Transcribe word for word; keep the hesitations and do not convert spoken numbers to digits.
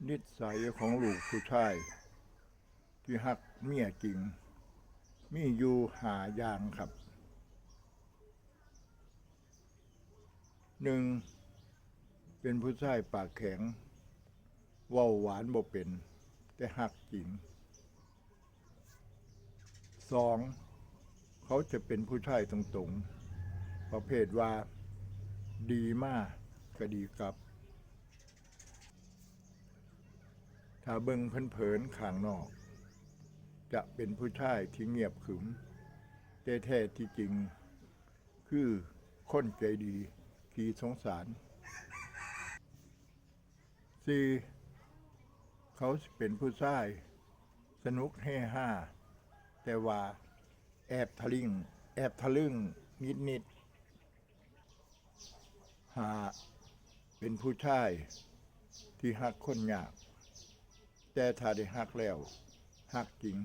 นิสัยของลูกผู้ชายที่ฮักเมียจริง มีอยู่ห้าอย่างครับ หนึ่ง เป็นผู้ชายปากแข็ง เว้าหวานบ่เป็น แต่ฮักจริง สอง เขาจะเป็นผู้ชายตรงๆ ประเภทว่า ดีมาก็ดีกลับ ถ้าเบิ่งเผินๆ ข้างนอก จะเป็นผู้ชายที่เงียบขรึม แต่แท้ที่จริง คือคนใจดี ขี้สงสาร สี่ เขาสิเป็นผู้ชาย สนุกเฮฮา แต่ว่าแอบทะลึ่ง แอบทะลึ่งนิดๆ ห้า เป็นผู้ชายที่ฮักคนยาก แต่ถ้าได้ฮักแล้ว ฮักจริง